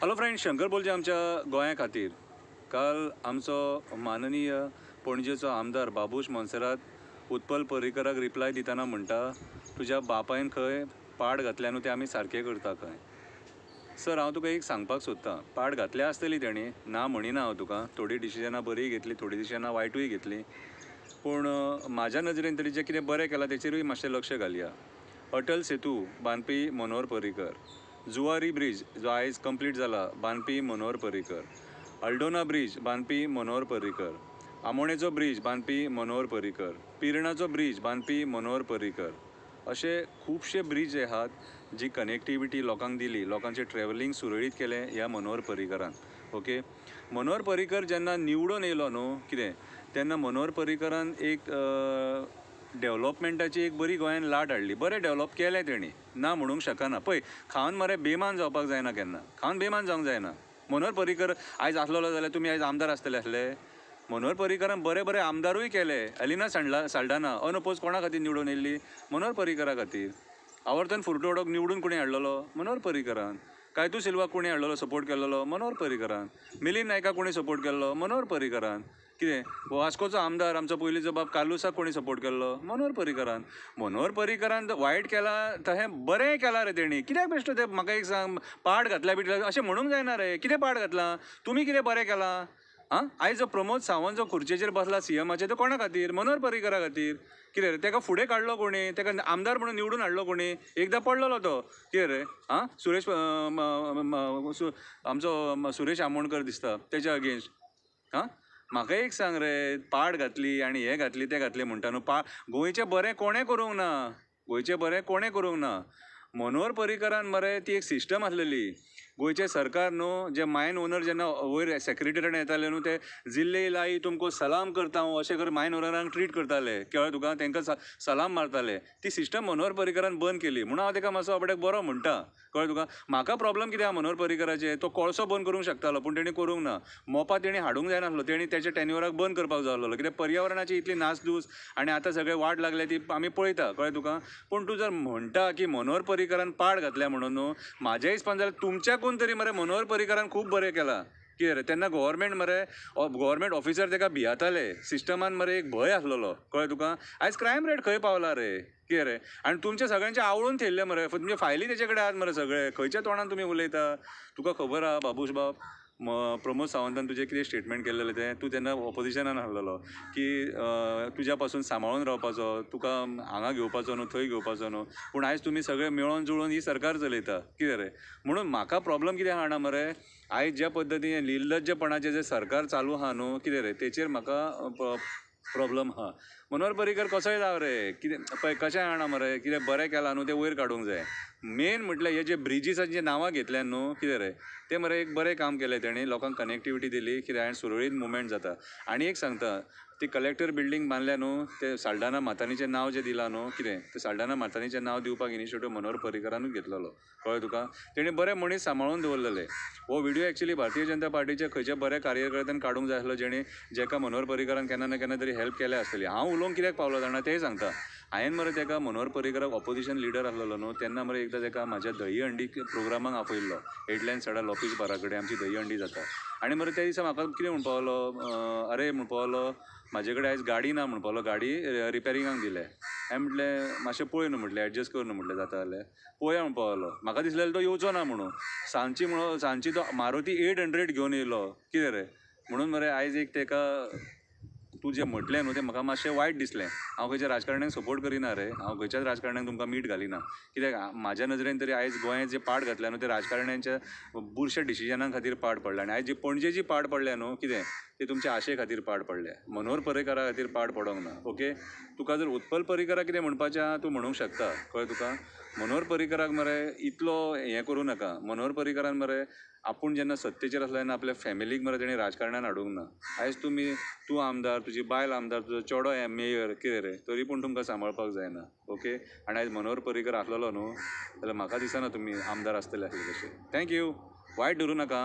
Hello friend, Shankar बोलचे आमच्या गोंया खातीर काल आमचो माननीय पणजेचो आमदार बाबूश मोन्सेरात उत्पल पर्रीकराक रिप्लाय दितना म्हणटा, तुज्या बापायन खंय पाड घातल्या न्हू ते आमी सारकें करता खंय. सर, हांव तुका एक सांगपाक सोदतां, पाड घातल्या आसतली तेणी, ना म्हणिना हांव तुका, थोडीं डिसिजनां बरीं घेतली, थोडीं डिसिजनां वायटूय घेतली, पूण म्हाज्या नजरेन तरी जें कितें बरें केलां तेचेरूय मातशें लक्ष घालया. अटल सेतू बांदपी मनोहर पर्रीकर, जुवारी ब्रिज जो आयज कंप्लीट जाला बांदपी मनोहर पर्रीकर, अल्डोना ब्रिज बांदपी मनोहर पर्रीकर, आमोणेचो ब्रिज बांदपी मनोहर पर्रीकर, पिरणाचो ब्रिज बांदपी मनोहर पर्रीकर, अशे खुबशे ब्रिज जे आहात जी कनेक्टिविटी लोकांक दिली, लोकांचें ट्रॅवलिंग सुरळीत केलें ह्या मनोहर पर्रीकरान. ओके, मनोहर पर्रीकर जेन्ना निवडून येयलो न्हू कितें, तेन्ना मनोहर पर्रीकरान एक डेवलपमेंटाची एक बरी गोंयान लाट हाडली, बरें डेवलप केलें तेणी, ना म्हणूंक शकना. पळय, खावन मरे बेमान जावपाक जायना, केन्ना खावन बेमान जावंक जायना. मनोहर पर्रीकर आयज आसलेलो जाल्यार तुमी आयज आमदार आसतले आसले. मनोहर पर्रीकरान बरे बरे आमदारूय केले. एलिना साल्डाना अनअपोज कोणा खातीर निवडून येयल्ली? मनोहर पर्रीकरा खातीर. आवर्तन फुर्टोडोक निवडून कोणी हाडलेलो? मनोहर पर्रीकरान. कायतू सिल्वाक कोणी हाडलेलो, सपोर्ट केल्लो? मनोहर पर्रीकरान. मिलिंद नायकाक कोणी सपोर्ट केल्लो? मनोहर पर्रीकरान. कितें वास्कोचो आमदार आमचो पयलींचो बाब कार्लुसाक कोणी सपोर्ट केल्लो? मनोहर पर्रीकरान. मनोहर पर्रीकरान वायट केलां तशें बरेंय केलां रे तेणी. कित्याक बेश्टो तें म्हाका एक सांग, पाड घातल्या बिटल्या अशें म्हणूंक जायना रे. कितें पाड घातलां तुमी? कितें बरें केलां? आं, आयज जो प्रमोद सावंत जो खुर्चेचेर बसला सीएमाचेर तो कोणा खातीर? मनोहर पर्रीकरा खातीर. कितें रे, तेका फुडें काडलो कोणी? तेका आमदार म्हणून निवडून हाडलो कोणी? एकदां पडलेलो तो. कितें रे, आं, सुरेश आमचो सुरेश आमोणकर दिसता तेच्या अगेन्स्ट. आं, म्हाका एक सांग रे, पाड घातली आनी हें घातली तें घातलें म्हणटा न्हू, गोंयचें बरें कोणें करूंक ना, गोंयचें बरें कोणें करूंक ना. मनोहर पर्रीकरान मरे ती एक सिस्टम आसलेली, गोंयचें सरकार न्हू, जे मायन ओनर जेन्ना वयर सेक्रेटरीन येताले न्हू, ते जिल्ले लाई तुमको सलाम करता हांव अशें करून मायन ओनरांक ट्रीट करताले. कळ्ळें तुका? तांकां सलाम मारताले. ती सिस्टम मनोहर पर्रीकरान बंद केली म्हणून हांव ताका मातसो आपल्याक बरो म्हणटा. कळ्ळें तुका? म्हाका प्रॉब्लम कितें आहा मनोहर पर्रीकराचेर, तो कोळसो बंद करूंक शकतालो पूण तेणी करूंक ना. मोपा तेणी हाडूंक जायनासलो, तेणी तेच्या टेन्युअराक बंद करपाक जाय आसलेलो. कित्याक पर्यावरणाची इतली नासधूस आनी आतां सगळे वाट लागल्या ती आमी पळयता. कळ्ळें तुका? पूण तूं जर म्हणटा की मनोहर पर्रीकरान पाड घातल्या म्हणून न्हू, म्हाज्या हिसपान जाल्यार तुमच्याकून तरी मरे मनोहर पर्रीकरान खूब बरें केलां. कितें रे, तेन्ना गव्हर्मेंट मरे, गव्हर्मेंट ऑफिसर तेका भियेताले, सिस्टमान मरे एक भंय आसलेलो. कळ्ळें तुका? आयज क्रायम रेट खंय पावला रे? कितें रे, आनी तुमचे सगळ्यांचे आवळून थेयल्ले मरे, तुमचे फायली तेचे कडेन आहात मरे सगळे. खंयच्या तोंडान तुमी उलयता? तुका खबर आहा बाबूश बाब, प्रमोद सावंतान तुजें कितें स्टेटमेंट केल्लें तें, तूं तेन्ना ऑपोजिशनान आसलेलो की तुज्या पासून सांबाळून रावपाचो, तुका हांगा घेवपाचो न्हू, थंय घेवपाचो न्हू, पूण आयज तुमी सगळे मेळोन जुळोन ही सरकार चलयता. कितें रे, म्हणून म्हाका प्रॉब्लम कितें आहा मरे, आयज ज्या पद्दतीन निर्लज्जपणाचें जें सरकार चालू आहा न्हू, कितें रे, तेचेर म्हाका प्रॉब्लम आहा. मनोहर पर्रीकर कसोय जावं रे, कितें पळय कशें जाणा मरे, कितें बरें केलां न्हू तें वयर काडूंक जाय. मेन म्हटल्यार हे जे ब्रिजीसांची नांवां घेतल्या न्हू, कितें रे, तें मरे एक बरें काम केलें तेणी, लोकांक कनेक्टिविटी दिली, कितें आनी सुरळीत मुवमेंट जाता. आनी एक सांगता, ती कलेक्टर बिल्डींग बांदल्या न्हू, ते साल्डाना मातानीचें नांव जें दिलां न्हू, कितें तें साल्डाना मातानीचें नांव दिवपाक इनिशिएटीव मनोहर पर्रीकरानूच घेतलेलो. कळ्ळें तुका? तेणी बरे मनीस सांबाळून दवरलेले. हो व्हिडियो एक्चुअली भारतीय जनता पार्टीचे खंयचे बरे कार्यकर्त्यान काडूंक जाय आसलो, जेणे जेका मनोहर पर्रीकरान केन्ना ना केन्ना तरी हेल्प केल्या आसतली. हांव उलोवंक कित्याक पावलो जाणा तेंय सांगता. हांवें मरे तेका मनोहर पर्रीकराक ऑपोजिशन लिडर आसलेलो न्हू, तेन्ना मरे एकदां तेका म्हाज्या दही हंडी प्रोग्रामाक आपयल्लो, एडल्यान सडा लॉपीज बारा कडेन आमची दही हंडी जाता. आनी मरे त्या दिसा म्हाका कितें म्हणपा लागलो, अरे म्हणपा लागलो म्हाजे कडेन आयज गाडी ना म्हणपा लागलो, गाडी रिपेरिंगाक दिले. हांवें म्हटलें मातशें पळय न्हू, म्हटलें एडजस्ट कर न्हू, म्हटलें जाता जाल्यार पळोवया म्हणपा लागलो. म्हाका दिसलेलें तो येवचो ना म्हणून. सांजची म्हणून सांजची तो मारुती 800 घेवन येयलो. कितें रे, म्हणून मरे आयज एक तेका तूं जें म्हटलें न्हू तें म्हाका मातशें वायट दिसलें. हांव खंयच्या राजकारण्याक सपोर्ट करिना रे, हांव खंयच्याच राजकारण्याक तुमकां मीठ घालिना. कित्याक म्हाज्या नजरेन तरी आयज गोंयांत जें पाड घातल्या न्हू तें राजकारण्यांच्या बुरश्या डिसिजनां खातीर पाड पडलें. आनी आयज जी पणजेची पाड पडल्या न्हू, कितें ती तुमच्या आशे खातीर पाड पडल्या, मनोहर पर्रीकरा खातीर पाड पडोंक ना. ओके, तुका जर उत्पल पर्रीकराक कितें म्हणपाचें आहा तूं म्हणूंक शकता. कळ्ळें तुका? मनोहर पर्रीकराक मरे इतलो हें करूं नाका. मनोहर पर्रीकरान मरे आपूण जेन्ना सत्तेचेर आसलो तेन्ना आपल्या फॅमिलीक मरे तेणी राजकारणान हाडूंक ना. आयज तुमी, तूं आमदार, तुजी बायल आमदार, तुजो चेडो मेयर, कितें रे, तरी पूण तुमकां सांबाळपाक जायना. ओके, आनी आयज मनोहर पर्रीकर आसलेलो न्हू जाल्यार म्हाका दिसना तुमी आमदार आसतले आसले तशें. Thank you. वायट धरूं नाका.